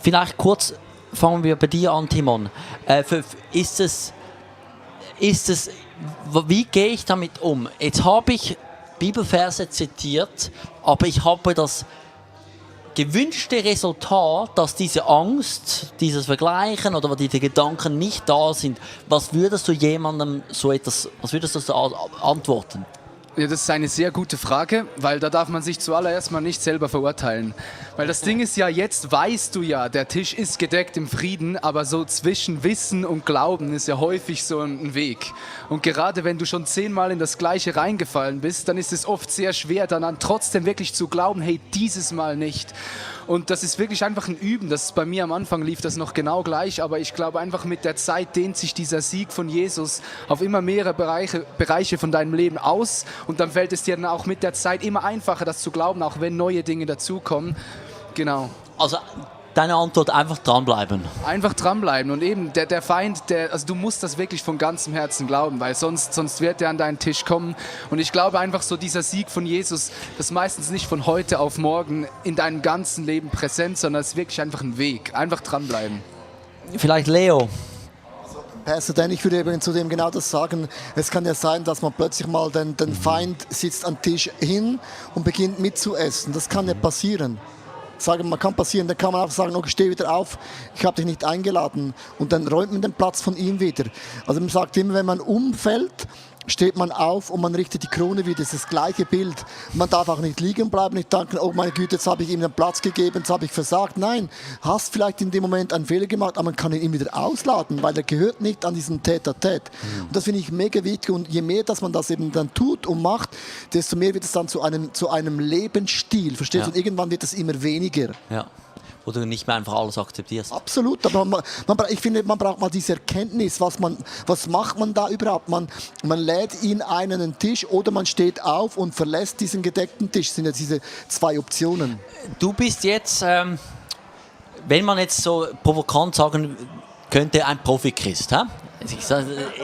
Vielleicht kurz fangen wir bei dir an, Timon. Wie gehe ich damit um? Jetzt habe ich Bibelverse zitiert, aber ich habe das gewünschte Resultat, dass diese Angst, dieses Vergleichen oder diese Gedanken nicht da sind. Was würdest du jemandem was würdest du so antworten? Ja, das ist eine sehr gute Frage, weil da darf man sich zuallererst mal nicht selber verurteilen. Weil das Ding ist ja, jetzt weißt du ja, der Tisch ist gedeckt im Frieden, aber so zwischen Wissen und Glauben ist ja häufig so ein Weg. Und gerade wenn du schon 10-mal in das Gleiche reingefallen bist, dann ist es oft sehr schwer, dann trotzdem wirklich zu glauben, hey, dieses Mal nicht. Und das ist wirklich einfach ein Üben. Das ist bei mir am Anfang lief das noch genau gleich, aber ich glaube einfach mit der Zeit dehnt sich dieser Sieg von Jesus auf immer mehrere Bereiche von deinem Leben aus und dann fällt es dir dann auch mit der Zeit immer einfacher, das zu glauben, auch wenn neue Dinge dazukommen. Genau. Also deine Antwort, einfach dranbleiben. Einfach dranbleiben und eben der Feind, also du musst das wirklich von ganzem Herzen glauben, weil sonst wird er an deinen Tisch kommen. Und ich glaube einfach so, dieser Sieg von Jesus, das ist meistens nicht von heute auf morgen in deinem ganzen Leben präsent, sondern es ist wirklich einfach ein Weg. Einfach dranbleiben. Vielleicht Leo. Pastor Dan, ich würde eben zu dem genau das sagen. Es kann ja sein, dass man plötzlich mal den Feind sitzt am Tisch hin und beginnt mitzuessen. Das kann ja passieren. Man kann passieren, dann kann man auch sagen, okay, steh wieder auf, ich habe dich nicht eingeladen und dann räumt man den Platz von ihm wieder. Also man sagt immer, wenn man umfällt, steht man auf und man richtet die Krone wieder. Das ist das gleiche Bild. Man darf auch nicht liegen bleiben, nicht denken, oh meine Güte, jetzt habe ich ihm den Platz gegeben, jetzt habe ich versagt. Nein, hast vielleicht in dem Moment einen Fehler gemacht, aber man kann ihn immer wieder ausladen, weil er gehört nicht an diesen Tête-à-Tête. Und das finde ich mega wichtig und je mehr, dass man das eben dann tut und macht, desto mehr wird es dann zu einem Lebensstil. Verstehst du? Und irgendwann wird es immer weniger. Ja. Wo du nicht mehr einfach alles akzeptierst. Absolut, aber ich finde, man braucht mal diese Erkenntnis, was macht man da überhaupt? Man lädt ihn ein an den Tisch oder man steht auf und verlässt diesen gedeckten Tisch. Das sind ja diese zwei Optionen. Du bist jetzt, wenn man jetzt so provokant sagen könnte, ein Profi-Christ.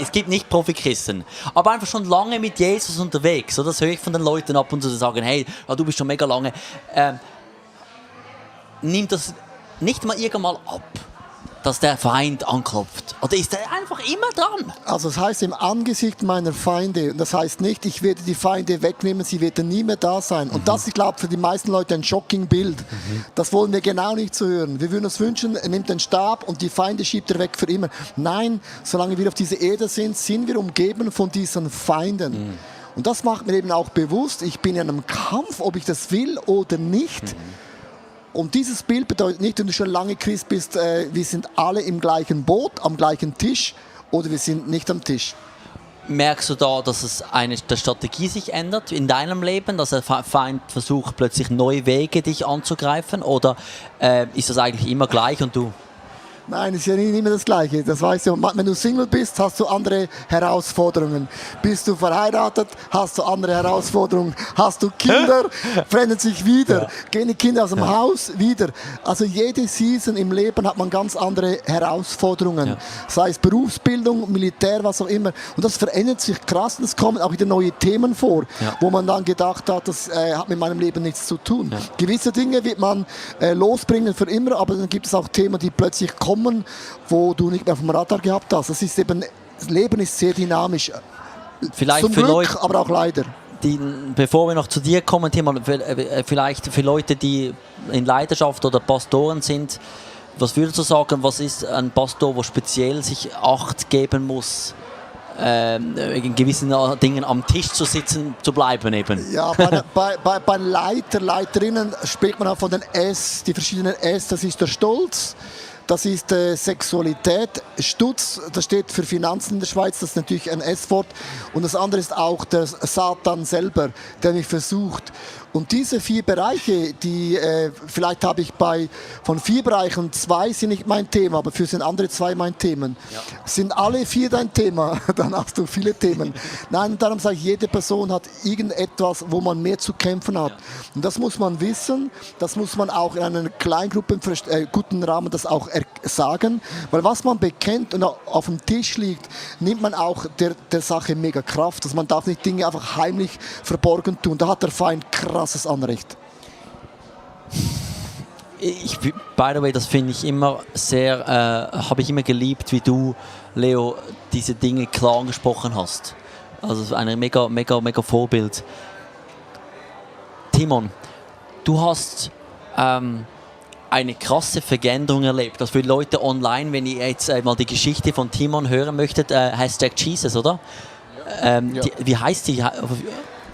Es gibt nicht Profi-Christen, aber einfach schon lange mit Jesus unterwegs. So, das höre ich von den Leuten ab und zu sagen, hey, du bist schon mega lange. Nimmt das nicht mal irgendwann ab, dass der Feind anklopft? Oder ist er einfach immer dran? Also das heißt im Angesicht meiner Feinde. Und das heißt nicht, ich werde die Feinde wegnehmen, sie werden nie mehr da sein. Und das ist, ich glaube, für die meisten Leute ein shocking Bild. Das wollen wir genau nicht so hören. Wir würden uns wünschen, er nimmt den Stab und die Feinde schiebt er weg für immer. Nein, solange wir auf dieser Erde sind, sind wir umgeben von diesen Feinden. Und das macht mir eben auch bewusst, ich bin in einem Kampf, ob ich das will oder nicht. Und dieses Bild bedeutet nicht, wenn du schon lange Christ bist, wir sind alle im gleichen Boot, am gleichen Tisch oder wir sind nicht am Tisch. Merkst du da, dass die Strategie sich ändert in deinem Leben, dass der Feind versucht, plötzlich neue Wege dich anzugreifen? Oder ist das eigentlich immer gleich und du... Nein, es ist ja nicht immer das Gleiche. Das weißt du, wenn du Single bist, hast du andere Herausforderungen. Bist du verheiratet, hast du andere Herausforderungen. Hast du Kinder, verändert sich wieder. Gehen die Kinder aus dem Haus, wieder. Also jede Season im Leben hat man ganz andere Herausforderungen. Ja. Sei es Berufsbildung, Militär, was auch immer. Und das verändert sich krass und es kommen auch wieder neue Themen vor, wo man dann gedacht hat, das hat mit meinem Leben nichts zu tun. Ja. Gewisse Dinge wird man losbringen für immer, aber dann gibt es auch Themen, die plötzlich kommen, wo du nicht mehr auf dem Radar gehabt hast. Das Leben ist sehr dynamisch. Vielleicht zum für Glück, Leute, aber auch leider. Bevor wir noch zu dir kommen, Timon, vielleicht für Leute, die in Leidenschaft oder Pastoren sind, was würdest du sagen, was ist ein Pastor, der speziell sich Acht geben muss, in gewissen Dingen am Tisch zu sitzen, zu bleiben eben? Ja, bei Leiterinnen spricht man auch von den S, die verschiedenen S, das ist der Stolz. Das ist Sexualität, Stutz, das steht für Finanzen in der Schweiz, das ist natürlich ein S-Wort. Und das andere ist auch der Satan selber, der mich versucht. Und diese 4 Bereiche, vielleicht habe ich von 4 Bereichen 2 sind nicht mein Thema, aber für sind andere 2 mein Themen. Ja. Sind alle 4 dein Thema, dann hast du viele Themen. Nein, darum sage ich, jede Person hat irgendetwas, wo man mehr zu kämpfen hat. Ja. Und das muss man wissen, das muss man auch in einer Kleingruppe, guten Rahmen das auch sagen, weil was man bekennt und auf dem Tisch liegt, nimmt man auch der Sache mega Kraft. Also man darf nicht Dinge einfach heimlich verborgen tun, da hat der Feind krasses Anrecht. by the way, das finde ich immer sehr, habe ich immer geliebt, wie du, Leo, diese Dinge klar angesprochen hast. Also ein mega Vorbild. Timon, du hast eine krasse Veränderung erlebt. Das für die Leute online, wenn ihr jetzt mal die Geschichte von Timon hören möchtet, Hashtag Jesus, oder? Ja. Wie heißt die?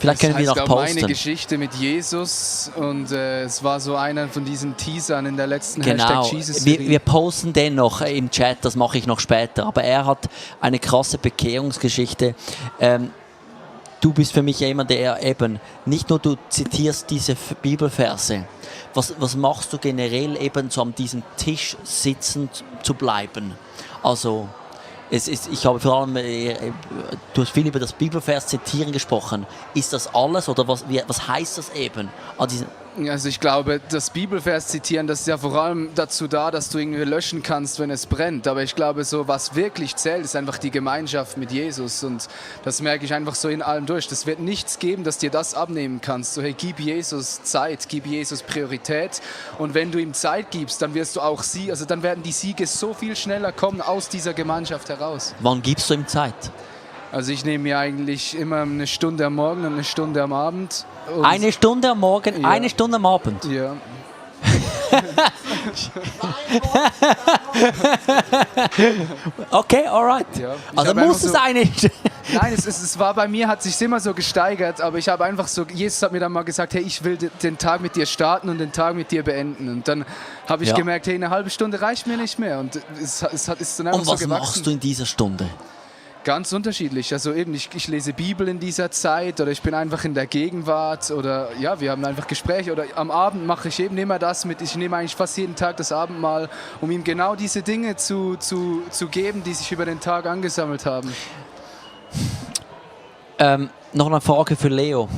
Vielleicht können wir noch posten. Meine Geschichte mit Jesus und es war so einer von diesen Teasern in der letzten Hashtag Jesus-Serie. Wir posten den noch im Chat, das mache ich noch später. Aber er hat eine krasse Bekehrungsgeschichte. Du bist für mich jemand, der eben, nicht nur du zitierst diese Bibelverse, was machst du generell eben, so an diesem Tisch sitzend zu bleiben? Also, ich habe vor allem, du hast viel über das Bibelvers zitieren gesprochen. Ist das alles oder was heißt das eben? Also ich glaube, das Bibelvers zitieren, das ist ja vor allem dazu da, dass du irgendwie löschen kannst, wenn es brennt. Aber ich glaube, so was wirklich zählt, ist einfach die Gemeinschaft mit Jesus. Und das merke ich einfach so in allem durch. Das wird nichts geben, dass dir das abnehmen kannst. So, hey, gib Jesus Zeit, gib Jesus Priorität. Und wenn du ihm Zeit gibst, dann wirst du auch dann werden die Siege so viel schneller kommen aus dieser Gemeinschaft heraus. Wann gibst du ihm Zeit? Also ich nehme mir eigentlich immer eine Stunde am Morgen und eine Stunde am Abend. Eine Stunde am Morgen, ja. Eine Stunde am Abend? Ja. Okay, alright. Ja. Also muss es eine... Nein, es war bei mir, hat sich immer so gesteigert, aber ich habe einfach so, Jesus hat mir dann mal gesagt, hey, ich will den Tag mit dir starten und den Tag mit dir beenden. Und dann habe ich gemerkt, hey, eine halbe Stunde reicht mir nicht mehr. Und es ist dann einfach so gewachsen. Und was machst du in dieser Stunde? Ganz unterschiedlich. Also eben, ich lese Bibel in dieser Zeit oder ich bin einfach in der Gegenwart oder ja, wir haben einfach Gespräche oder am Abend mache ich eben immer das mit. Ich nehme eigentlich fast jeden Tag das Abendmahl, um ihm genau diese Dinge zu geben, die sich über den Tag angesammelt haben. Noch eine Frage für Leo.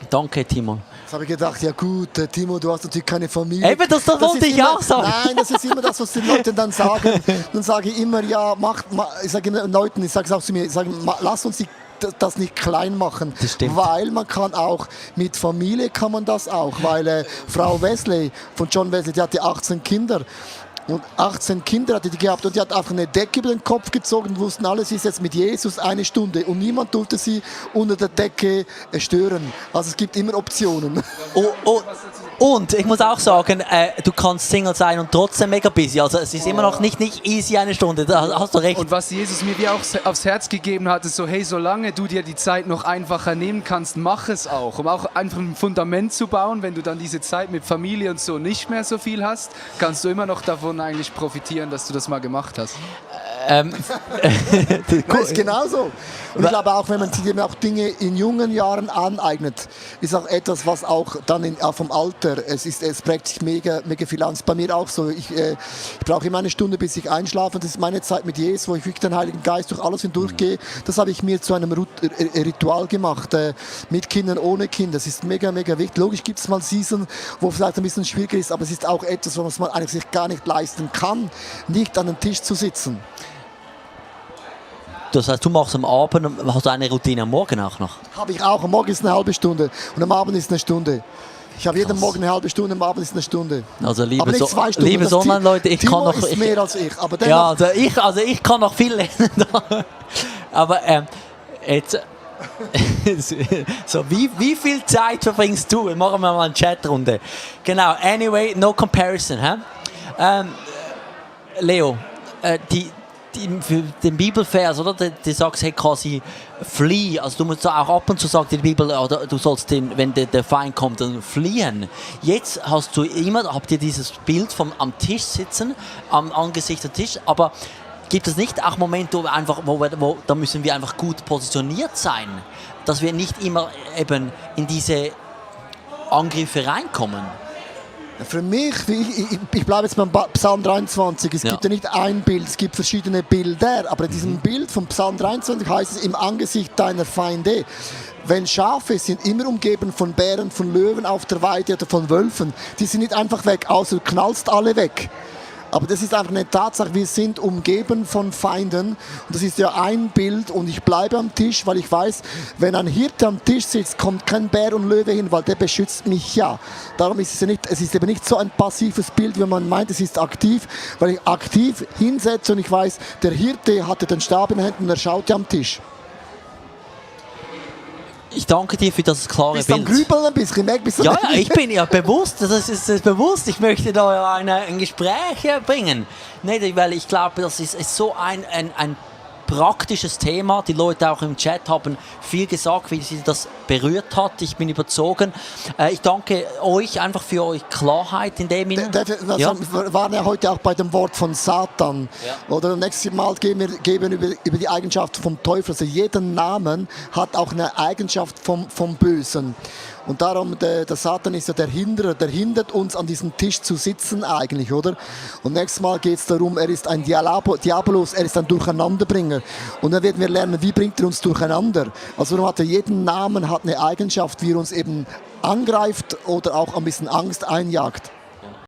Danke, Timon. Jetzt habe ich gedacht, ja gut, Timo, du hast natürlich keine Familie. Eben, das wollte ich auch sagen. Nein, das ist immer das, was die Leute dann sagen. Dann sage ich immer, ja, ich sage den Leuten, ich sage es auch zu mir, ich sage, lass uns das nicht klein machen, weil man kann auch, mit Familie kann man das auch, weil Frau Wesley von John Wesley, die hatte 18 Kinder. Und 18 Kinder hatte die gehabt und die hat einfach eine Decke über den Kopf gezogen und wussten, alles ist jetzt mit Jesus eine Stunde. Und niemand durfte sie unter der Decke stören. Also es gibt immer Optionen. Und ich muss auch sagen, du kannst Single sein und trotzdem mega busy. Also es ist immer noch nicht easy eine Stunde, da hast du recht. Und was Jesus mir wie auch aufs Herz gegeben hat, ist so, hey, solange du dir die Zeit noch einfacher nehmen kannst, mach es auch. Um auch einfach ein Fundament zu bauen, wenn du dann diese Zeit mit Familie und so nicht mehr so viel hast, kannst du immer noch davon eigentlich profitieren, dass du das mal gemacht hast. Das ist genauso. Und ich glaube auch, wenn man sich eben auch Dinge in jungen Jahren aneignet, ist auch etwas, was auch dann auch vom Alter, es prägt sich mega viel an. Das ist bei mir auch so. Ich brauche immer eine Stunde, bis ich einschlafe. Das ist meine Zeit mit Jesus, wo ich wirklich den Heiligen Geist durch alles hindurchgehe. Das habe ich mir zu einem Ritual gemacht, mit Kindern, ohne Kinder. Das ist mega wichtig. Logisch gibt es mal Season, wo es vielleicht ein bisschen schwieriger ist, aber es ist auch etwas, was man eigentlich sich gar nicht leisten kann, nicht an den Tisch zu sitzen. Das heißt, du machst am Abend, hast du eine Routine am Morgen auch noch? Habe ich auch. Am Morgen ist eine halbe Stunde und am Abend ist eine Stunde. Ich habe jeden Morgen eine halbe Stunde, am Abend ist eine Stunde. Also aber nicht 2 Stunden. Liebe Online-Leute, ich Timo kann noch... ist mehr als ich. Aber ja, also ich kann noch viel lernen. Aber jetzt... so, wie viel Zeit verbringst du? Machen wir mal eine Chatrunde. Genau, anyway, no comparison. Leo, für den Bibelvers, oder? Du sagst, hey, quasi flieh. Also du musst auch ab und zu sagt die Bibel, oder du sollst wenn der Feind kommt, dann fliehen. Jetzt habt ihr dieses Bild vom am Tisch sitzen, am Angesicht des Tisch, aber gibt es nicht auch Momente, wo da müssen wir einfach gut positioniert sein, dass wir nicht immer eben in diese Angriffe reinkommen? Für mich, ich bleibe jetzt beim Psalm 23, es gibt ja nicht ein Bild, es gibt verschiedene Bilder, aber in diesem Bild vom Psalm 23 heißt es, im Angesicht deiner Feinde. Wenn Schafe sind immer umgeben von Bären, von Löwen auf der Weide oder von Wölfen, die sind nicht einfach weg, außer du knallst alle weg. Aber das ist einfach eine Tatsache, wir sind umgeben von Feinden. Und das ist ja ein Bild und ich bleibe am Tisch, weil ich weiß, wenn ein Hirte am Tisch sitzt, kommt kein Bär und Löwe hin, weil der beschützt mich ja. Darum ist es ist eben nicht so ein passives Bild, wie man meint, es ist aktiv, weil ich aktiv hinsetze und ich weiß, der Hirte hatte den Stab in den Händen und er schaute am Tisch. Ich danke dir für das klare Bist du am Bild. Grübeln ein bisschen, bist du Ja, ich bin ja bewusst, das ist bewusst. Ich möchte da ein Gespräch bringen. Nee, weil ich glaube, das ist so ein praktisches Thema. Die Leute auch im Chat haben viel gesagt, wie sie das berührt hat. Ich bin überzogen. Ich danke euch einfach für eure Klarheit in dem Sinne. Wir waren ja heute auch bei dem Wort von Satan. Ja. Oder nächstes Mal gehen wir über die Eigenschaften vom Teufel. Also jeder Name hat auch eine Eigenschaft vom Bösen. Und darum, der Satan ist ja der Hinderer, der hindert uns, an diesem Tisch zu sitzen eigentlich, oder? Und nächstes Mal geht es darum, er ist ein Diabolos, er ist ein Durcheinanderbringer. Und dann werden wir lernen, wie bringt er uns durcheinander. Also darum hat er jeden Namen, hat eine Eigenschaft, wie er uns eben angreift oder auch ein bisschen Angst einjagt.